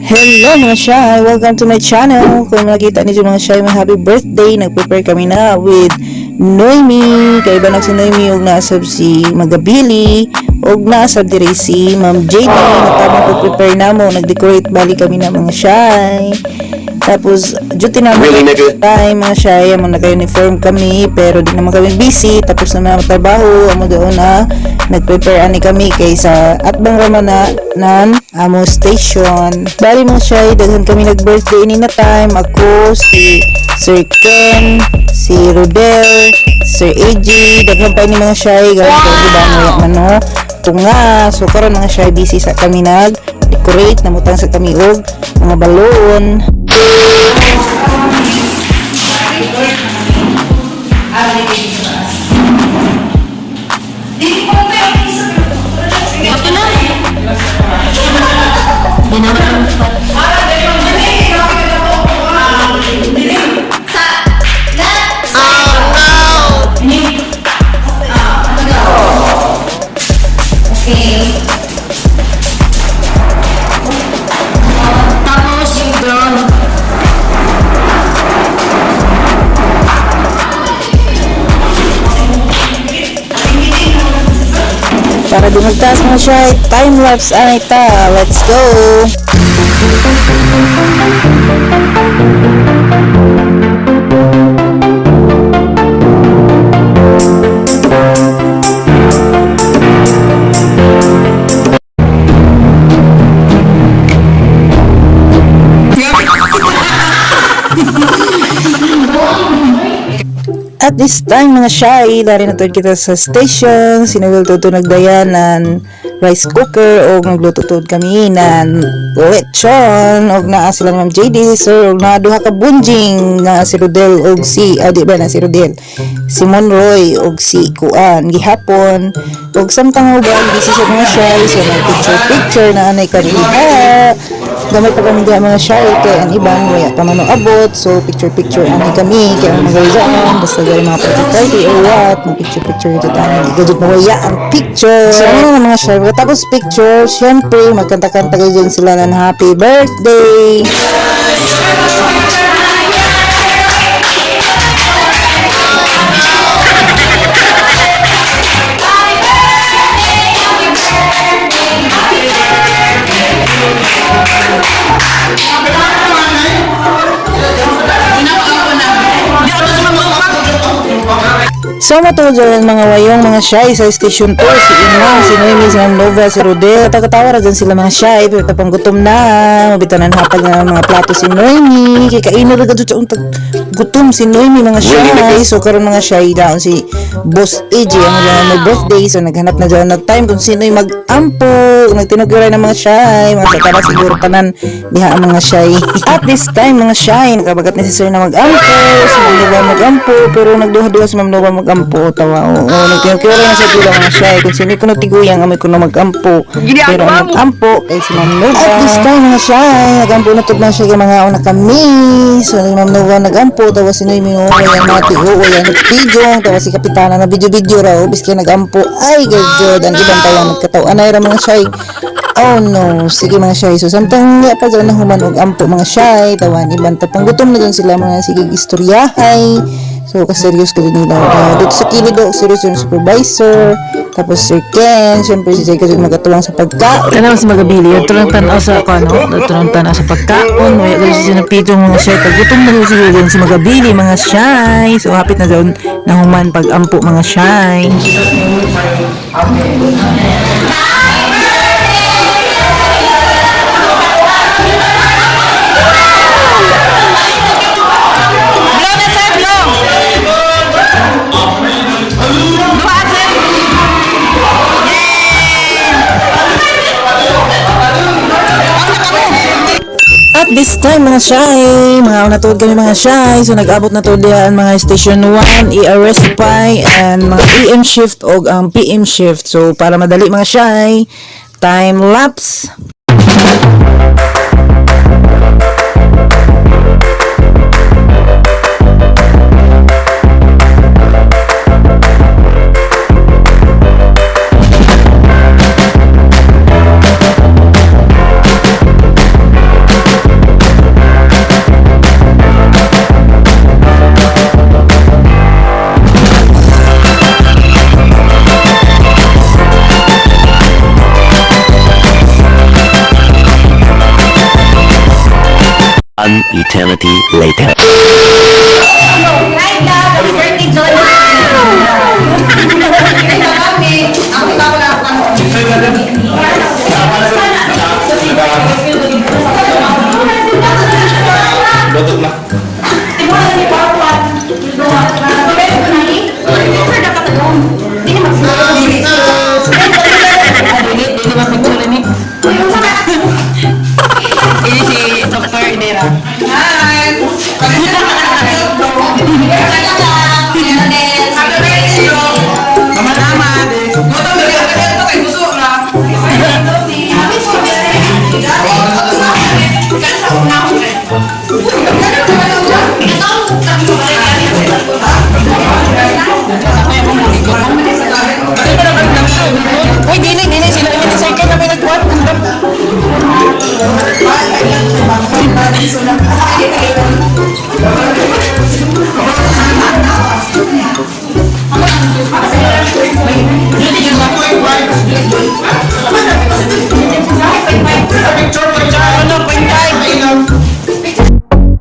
Hello, mga shy! Welcome to my channel! Kung nakita niyo, mga shy, may happy birthday. Nag-prepare kami na with Noemi. Kay ba si Noemi og naasab si Magabili og naasab diri si Ma'am JD. Nagtabang ko prepare namo. Nag-decorate bali kami na, mga shy. Tapos, duty naman Really, nigga? Time, mga shy, amo naka-uniform kami, pero di naman kami busy. Tapos naman ang trabaho, amo doon na nag-prepare ani kami kay sa atbang raman na nan amo station. Bali, mga shy, daghan kami nag-birthday ini na time. Ako, si Sir Ken, si Rodel, Sir AJ, daghan pa ni, mga shy, galing kay di ba mo man no. Tunga, so karon, mga shy, busy sa kami nag decorate, namutang sa kami og mga balloon. Okay. Tapos, doon. Para di magtaas, mga shy, time lapse ay ta. Let's go! At this time, mga shy, dari na tuod kita sa station. Sinuwil to nagdaya ng rice cooker o nagluto tuod kami ng lechon og naa sila ni Ma'am JD, sir, og naa duha ka bunjing na si Rodel og si ah, di ba na si Rodel, si Monroy og si Kuan gihapon. Og samtang uban busy sa mga shy, so nag picture picture na anay kami diha. Gamay pa kami diha, mga shy, kay ang ibang waya pa man abot, so picture picture anay kami kay ang mga gawin basta gay mga party party or what, mga picture picture ito tayo, hindi gajud mawaya ang picture. So ano na, mga shy, tapos picture, syempre magkanta-kanta kayo dyan sila ng happy birthday. So matuod dyan mga wayong, mga shy, sa Station 2, si Ima, si Noemi, si Ma'am Nova, si Rodel. Tagatawa ra dyan sila, mga shy, pero tapang gutom na. Mabitanan hapag na mga plato si Noemi. Kay kaino ra gadto siya untag gutom si Noemi, mga shy. So karon, mga shy, daon si Boss AJ ang dyan may birthday. So naghanap na dyan ng time kung sino yung mag-ampo. Nagtinuguray ng mga shy. Mga satara siguro tanan diha ang mga shy. At this time, mga shy, nakabagat ni si Sir na mag-ampo. Si Ma'am Nova mag-ampo. Pero nagduha-duha si Ma'am Nova mag-ampo. Tawa, oo. Nagtinuguray na sa tila, mga shy. Kung sino kuno tiguyang, amoy kuno mag-ampo. Pero ang mag-ampo kay si Ma'am Nova. At this time, mga shy, nag-ampo na tugma siya kay mga una kami. So, ni Ma'am Nova nag-ampo. Tawa si Noemi, oo, wayan mati, oo, wayan nagpidjong. Tawa si Kapitana na video-video raw. Biski nag-ampo. Ay, gajod. Ang ibang tawa nagkataw. Anay ra, mga shy. Oh no, sige, mga shy. So samtang nga pa dyan na human og ampo, mga shy, tawan ibang tapang gutom na dyan sila mga sige istoryahay. So ka-serious ka din nila. Dito sa kilid do, serious yung supervisor. Tapos Sir Ken, syempre si Jay kasi magatuwang sa pagkain. Kana si Magabili, adto lang tan-aw sa kano, adto lang tan-aw sa pagkaon, wala kayo siya napitong, mga shy, paggutom na siguro din si Magabili, mga shy. So hapit na daw na human pag-ampo, mga shy. Blow na, sir, blow! Duha, sir! At this time, mga shy, mga una tuod kami, mga shy. So nag-abot na tuod diha ang mga Station 1, ERSPI, and mga AM shift og ang PM shift. So para madali, mga shy, time lapse. One eternity later. Hi, love. Happy birthday, Johnny. Botok na. Dili, dili ba picture ni? Ini si Dr. Inera. Hi! Happy birthday, Salamat. Uy, dili, dili. Sila yung second na may nagkuhan. Ano, 0.5.